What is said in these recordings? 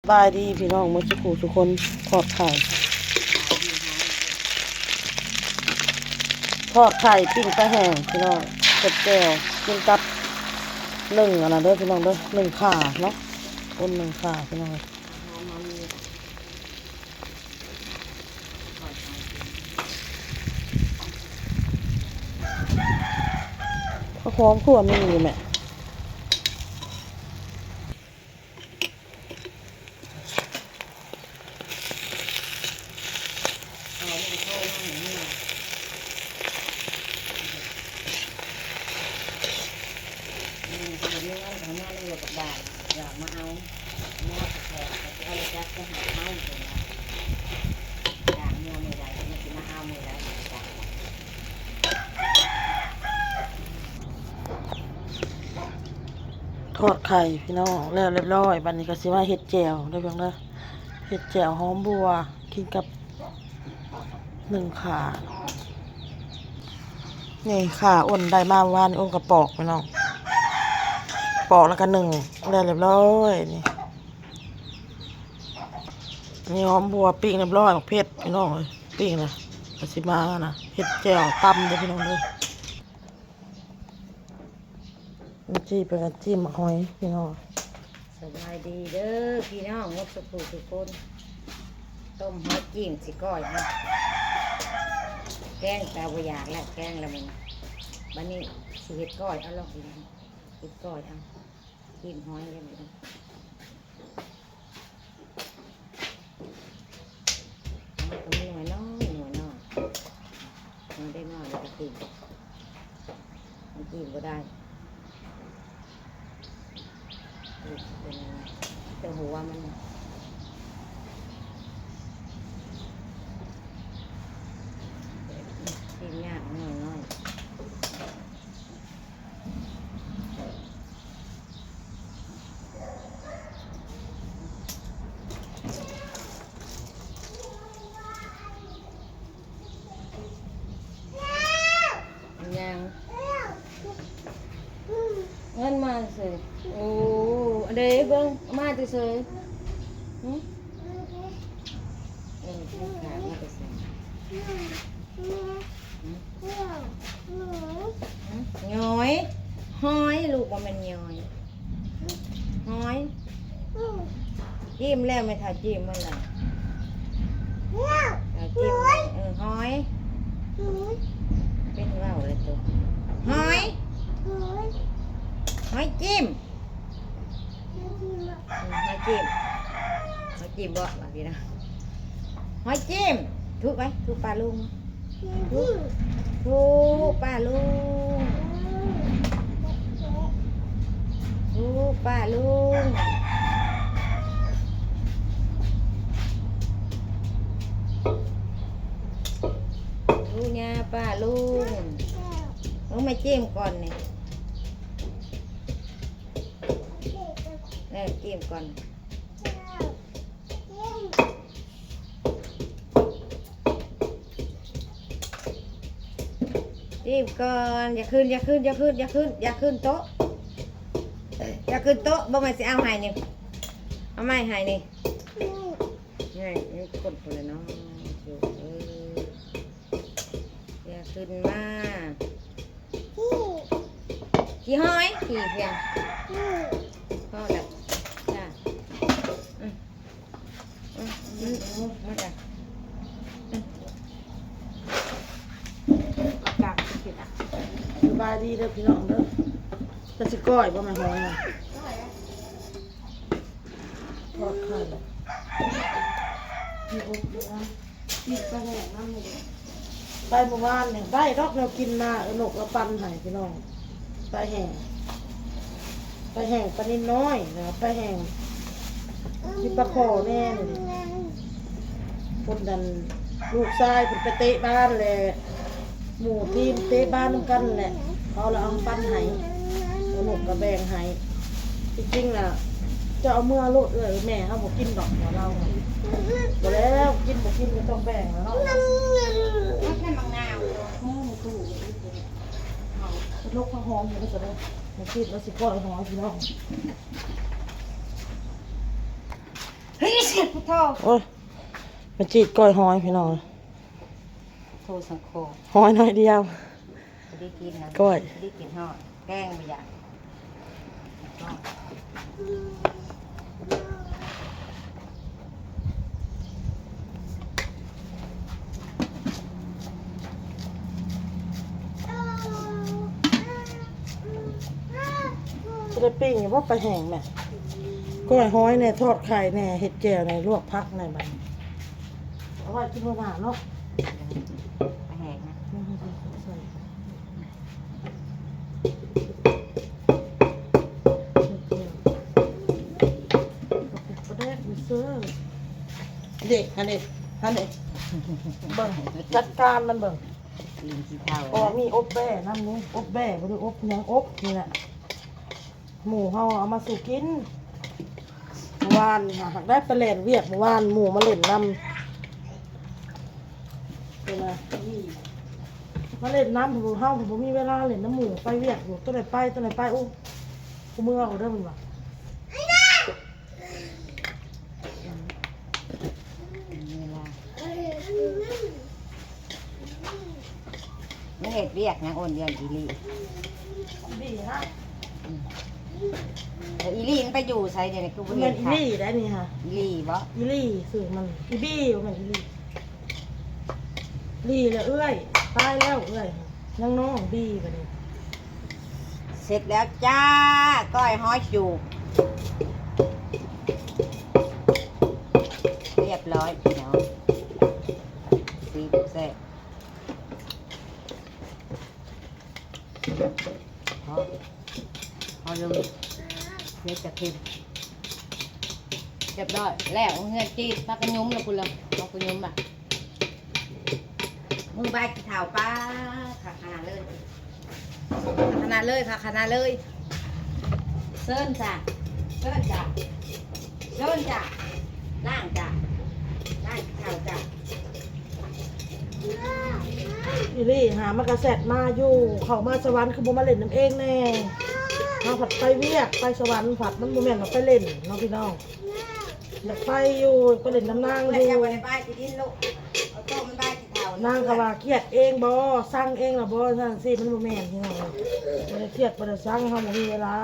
ສະບາຍດີພີ່ນ້ອງໝົດສູ່ຜູ້ສູ່ຄົນ. ທອດໄຂ່ ທອດໄຂ່ ປີ້ງປາແຫ້ງພີ່ນ້ອງ ເຮັດແຈ່ວກິນກັບ ໜຶ້ງອັນນັ້ນເດີພີ່ນ້ອງເດີ ໜຶ້ງຂ່າເນາະ ອົນໜຶ້ງຂ່າພີ່ນ້ອງ. ຜັກຫອມຄືວ່າມີຢູ່ແມ່. ທອດໄຂ່ພີ່ນ້ອງ ແລ້ວຮຽບຮ້ອຍ ບັດນີ້ກໍຊິມາເຮັດແຈ່ວເດີພີ່ນ້ອງເດີ ເຮັດແຈ່ວຫອມບົວກິນກັບໜຶ້ງຂ່າ. ນີ້ຂ່າອົນໄດ້ມາວານນີ້ ອົນກະປອກພີ່ນ້ອງ ປອກແລ້ວກໍໜຶ້ງ ແລ້ວຮຽບຮ້ອຍນີ້. ນີ້ຫອມບົວປີ້ງຮຽບຮ້ອຍ ໝາກເຜັດພີ່ນ້ອງເອີຍ ປີ້ງນະ ກໍຊິມານະ ເຮັດແຈ່ວຕຳເດີພີ່ນ້ອງເດີ. ຈີ່ເພິ່ນກໍຈີ່ໝາກຫອຍພີ່ນ້ອງ. ສະບາຍດີເດີພີ່ນ້ອງໝົດສູ່ຜູ້ສູ່ຄົນ. ຕົ້ມຫອຍຈີ່ມຊິກ້ອຍເອົາ ແກງກໍບໍ່ຢາກແລ້ວ ແກງແລ້ວມື້ນີ້ ບັດນີ້ຊິເຮັດກ້ອຍເອົາລອກ ເຮັດກ້ອຍເອົາ ຈີ່ມຫອຍເລີຍ. ຫອຍກໍມີໜ່ວຍນ້ອຍ ໜ່ວຍນ້ອຍ ໜ່ວຍໄດ້ນ້ອຍແລ້ວກໍກິນ ມັນກິນບໍ່ໄດ້ ເປັນແຕ່ຫົວມັນ ກິນຍາກ ໜ່ວຍນ້ອຍ. ຫຍັງ ເງິນມາແຕ່ໃສ? ໂອ້ ອັນເດ ເບິ່ງ ມາແຕ່ໃສ? ຫຶ? ເອີ ເງິນມາແຕ່ໃສ? ຫື? ຫື? ຫຍ້ອຍ ຫອຍ ລູກ ບໍ່ແມ່ນຍ້ອຍ ຫອຍ. ຈີ່ມແລ້ວ ແມ່ເຖົ້າຈີ່ມມັນແລ້ວ ເອີ ຈີ່ມ ເອີ ຫອຍ ເປັນເວົ້າແລ້ວໂຕ ຫອຍ ຫອຍຈີ່ມ. ຫອຍຈີ່ມ ຫອຍຈີ່ມບໍ່ ວ່າພີ່ນະ ຫອຍຈີ່ມ ທຸໄວ້ ທຸປ້າລຸງ ທຸ ທຸປ້າລຸງ ທຸປ້າລຸງ ທຸຍ່າປ້າລຸງ. ເບິ່ງແມ່ຈີ່ມກ່ອນນີ້. ເອີ ຈີ່ມກ່ອນ ຈີ່ມກ່ອນ ຢ່າຂຶ້ນ ຢ່າຂຶ້ນ ຢ່າຂຶ້ນ ຢ່າຂຶ້ນ ຢ່າຂຶ້ນໂຕະ ຢ່າຂຶ້ນໂຕະ ບໍ່ແມ່ນຊິເອົາໃຫ້ນີ້ ເອົາໃໝ່ໃຫ້ນີ້ ນີ້ຄົນພຸ້ນແຫຼະເນາະ ຢ່າຂຶ້ນມາ. ຂີ້ຫອຍ ຂີ້ພຽງ ພໍແລ້ວ ຈ້າ ອື ອື ອື ມາຈ້າ ອື ເອົາກາບໄປກິນ. ສະບາຍດີເດີພີ່ນ້ອງເດີ ຈະຊິກ້ອຍບໍ່ແມ່ນຫອຍນະ ທອດໄຂ່ ມີອົບຢູ່ນະ. ໄປມື້ວານນີ້ ໄດ້ດອກແນວກິນມາ ເອີ ນົກລາວປັ່ນໃຫ້ພີ່ນ້ອງ ປາແຫ້ງ ປາແຫ້ງ ປານິນນ້ອຍ ແລ້ວກໍປາແຫ້ງ ມີປາຄໍ່ແດ່ນີ້ ຄົນນັ້ນ ລູກຊາຍເພິ່ນໄປເຕະບານແຫຼະ ໝູ່ທີມເຕະບານນຳກັນແຫຼະ ເຂົາລະເອົາມາປັ່ນໃຫ້ ເອົານົກກໍແບ່ງໃຫ້. ທີ່ຈິງລະ ເຈົ້າເອົາເມືອໂລດເອື້ອຍ ແມ່ເຮົາບໍ່ກິນດອກ ເອົາລາວ ບໍ່ແລ້ວ ກິນບໍ່ກິນກໍຕ້ອງແບ່ງແລ້ວເນາະ ມັນແມ່ນໝາກນາວ ເອີ ຕູ້ ເອົາລົກຫອມຢູ່ ມັນຊິບໍ່ ມັນຊິບໍ່ ຊິປ່ອຍຫອມພີ່ນ້ອງ. ເຮີ ໂອ້ຍ ມາຈີດກ້ອຍຫອຍພີ່ນ້ອງ ໂທສັງໂຄ ຫອຍໜ້ອຍດຽວ ບໍ່ໄດ້ກິນນະ ກ້ອຍ ບໍ່ໄດ້ກິນຮອດ ແກງບໍ່ຢາກ. ຊິໄດ້ປີ້ງຢູ່ບໍ່ ປາແຫ້ງນະ? ກ້ອຍຫອຍແດ່ ທອດໄຂ່ແດ່ ເຮັດແຈ່ວແດ່ ລວກຜັກແດ່ ບັດນີ້ເອົາໄວ້ກິນມື້ໜ້າເນາະ. ປາແຫ້ງນະ ໃສ່ ປາແດກມີເຊີ ເດ້ ຫັ້ນເດ້ ຫັ້ນເດ້ ເບິ່ງ ຈັດການມັນເບິ່ງ ລີ້ນຂີ້ເຖົ້າ ເພາະວ່າມີອົບແບ້ນຳນີ້ ອົບແບ້ ບໍ່ໄດ້ອົບຫຍັງ ອົບນີ້ແຫຼະ. ໝູເຮົາເອົາມາສູ່ກິນ ເມື່ອວານນີ້ຫາກໄດ້ໄປແລ່ນວຽກ ເມື່ອວານໝູມາຫຼິ້ນນຳ ເປັນວ່າ ມາຫຼິ້ນນຳ ເຮົາບໍ່ມີເວລາຫຼິ້ນນຳໝູ ໄປວຽກຢູ່ ໂຕໃດໄປ ໂຕໃດໄປ ໂອ້ ກູເມືອເດີ ເພິ່ນວ່າ. ມາເຮັດວຽກຫຍັງໂອນດຽວອີ່ຫຼີ່? ອີ່ຫຼີ່ຫັ້ນ ອືມ ແລ້ວອີ່ຫຼີ່ມັນໄປຢູ່ໃສດຽວນີ້ ຄືບໍ່ເຫັນ ແມ່ນອີ່ຫຼີ່ໄດ໋ນີ້ຫະ ອີ່ຫຼີ່ບໍ? ອີ່ຫຼີ່ຊື່ມັນ ອີ່ບີ ບໍ່ແມ່ນອີ່ຫຼີ່ ຫຼີ່ແລ້ວເອື້ອຍ ຕາຍແລ້ວເອື້ອຍ ຍັງນ້ອງບີບັດນີ້. ເສັດແລ້ວຈ້າ ກ້ອຍຫອຍຈູບ ຮຽບຮ້ອຍພີ່ນ້ອງ ສີແຊບ ພໍ ພໍເລີຍ ເຮັດກະເທັມ ຮຽບຮ້ອຍແລ້ວ ເຮືອນຈີນ ພາກັນຍຸມແລ້ວພຸ້ນລະ ພາກັນຍຸມບາດ ມືໃບຂີ້ເຖົ້າ ປ້າ ຄັກຂະໜາດເລີຍ ຄັກຂະໜາດເລີຍ ຄັກຂະໜາດເລີຍ. ເຊີນຈ້າ ເຊີນຈ້າ ເຊີນຈ້າ ລ້າງຈ້າ ລ້າງເຂົ້າຈ້າ. ອີ່ຫຼີ່ຫາ ມັນກະແຊັດມາຢູ່ ເຂົ້າມາສະຫວັນຄືບໍ່ມາຫຼິ້ນນຳເອງແດ່? ເຮົາພັດໄປວຽກ ໄປສະຫວັນພັດ ມັນບໍ່ແມ່ນວ່າໄປຫຼິ້ນເນາະພີ່ນ້ອງ. ຢາກໄປຢູ່ ໄປຫຼິ້ນນຳນາງຢູ່ ນາງກະວ່າຄຽດເອງບໍ ຊັງເອງລະບໍ ຊັ້ນຊີ້ ມັນບໍ່ແມ່ນພີ່ນ້ອງ ບໍ່ໄດ້ຄຽດບໍ່ໄດ້ຊັງ ເຮົາບໍ່ມີເວລາ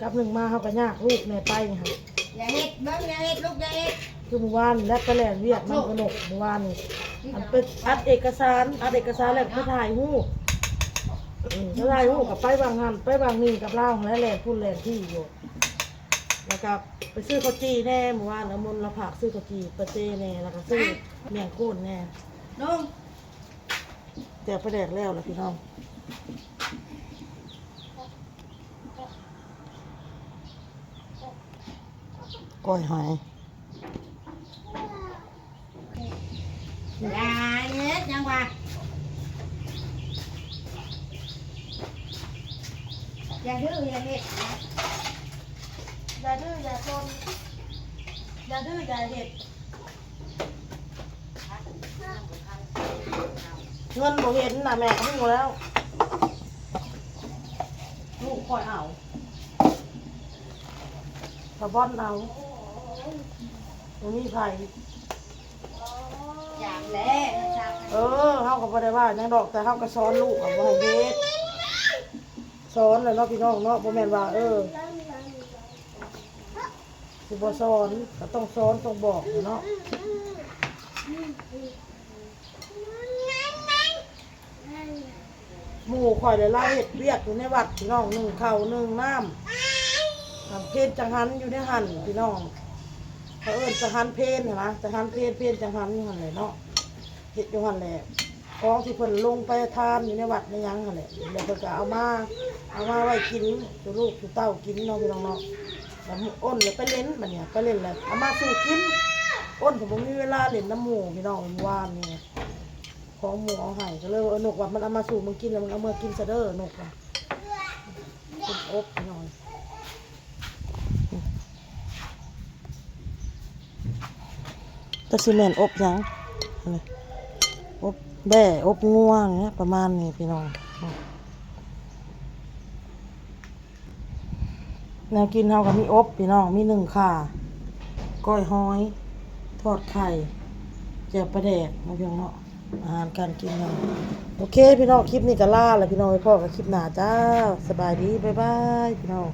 ກັບໜຶ່ງມາເຮົາກະຍາກລູກແດ່ໄປຫັ້ນ ຢ່າເຮັດ ເບິ່ງ ຢ່າເຮັດລູກ ຢ່າເຮັດ ຄືມື້ວານນີ້ແຫຼະ ໄປແລ່ນວຽກນຳກະນົກ ມື້ວານນີ້ ອັນໄປອັດເອກະສານ ອັດເອກະສານແລ້ວກະໄປຖ່າຍຮູບ ອືມ ໄປຖ່າຍຮູບ ກະໄປຫວ່າງຫັ້ນໄປຫວ່າງນີ້ກັບລາວຫັ້ນແຫຼະ ແລ່ນພຸ້ນແລ່ນພີ້ຢູ່. ແລ້ວກະໄປຊື້ເຂົ້າຈີ່ແດ່ ມື້ວານນ້ຳມົນລະຝາກຊື້ເຂົ້າຈີ່ປາເຈ້ແດ່ ແລ້ວກະຊື້ໝ້ຽງໂຄນແດ່ ແຈ່ວປາແດກແລ້ວລະພີ່ນ້ອງ ກ້ອຍຫອຍ. ຢ່າເຮັດຫຍັງວະ ຢ່າດື້ຢ່າເຮັດນະ ຢ່າດື້ຢ່າຊົນ ຢ່າດື້ຢ່າເຮັດ ເງິນບໍ່ເຫັນນະ ແມ່ກະຮູ້ແລ້ວ ລູກຂ້ອຍເອົາ ສະບອນເອົາ ບໍ່ມີໃຜ ຢາກແຫຼະ ເອີ ເຮົາກະບໍ່ໄດ້ວ່າຫຍັງດອກ ແຕ່ເຮົາກະສອນລູກ ເຮົາບໍ່ໃຫ້ເຮັດ ສອນແຫຼະເນາະພີ່ນ້ອງເນາະ ບໍ່ແມ່ນວ່າ ເອີ ຊິບໍ່ສອນ ກະຕ້ອງສອນຕ້ອງບອກແຫຼະເນາະ. ໝູ່ຂ້ອຍລະລາວເຮັດວຽກຢູ່ໃນວັດພີ່ນ້ອງ ໜຶ້ງເຂົ້າໜຶ້ງນ້ຳ ເພນຈັງຫັນຢູ່ໃນຫັ້ນພີ່ນ້ອງ ເຂົາເອີ້ນຈັງຫັນເພນຫັ້ນນະ ຈັງຫັນເພນ ເພນຈັງຫັນຢູ່ຫັ້ນແຫຼະເນາະ ເຮັດຢູ່ຫັ້ນແຫຼະ ຂອງທີ່ເພິ່ນລົງໄປທານຢູ່ໃນວັດໃນຫຍັງຫັ້ນແຫຼະ ແລ້ວເພິ່ນກະເອົາມາ ເອົາມາໄວ້ກິນສູ່ລູກສູ່ເຕົ້າກິນເນາະພີ່ນ້ອງເນາະ ແລ້ວອົນແລ້ວໄປຫຼິ້ນ ບາດນີ້ໄປຫຼິ້ນແລ້ວເອົາມາສູ່ກິນ ອົນເພິ່ນບໍ່ມີເວລາຫຼິ້ນນຳໝູ່ພີ່ນ້ອງ ມື້ວານນີ້ ຂອງໝູ່ເອົາໃຫ້ ກະເລີຍວ່າ ເອີ ນົກວ່າມັນເອົາມາສູ່ມຶງກິນແລ້ວ ມຶງເອົາເມືອກິນຊະເດີ ນົກວ່າ ເປັນອົບພີ່ນ້ອງ ຈັກຊິແມ່ນອົບຫຍັງ ອົບແບ້ ອົບງົວ ປະມານນີ້ພີ່ນ້ອງ. ແນວກິນເຮົາກະມີອົບພີ່ນ້ອງ ມີໜຶ້ງຂ່າ ກ້ອຍຫອຍ ທອດໄຂ່ ແຈ່ວປາແດກເນາະພີ່ນ້ອງເນາະ ອາຫານການກິນເຮົາ. ໂອເຄພີ່ນ້ອງ ຄລິບນີ້ກໍລາແລ້ວພີ່ນ້ອງ ໄວ້ພໍ້ກັນຄລິບໜ້າຈ້າ. ສະບາຍດີ ບາຍບາຍພີ່ນ້ອງ.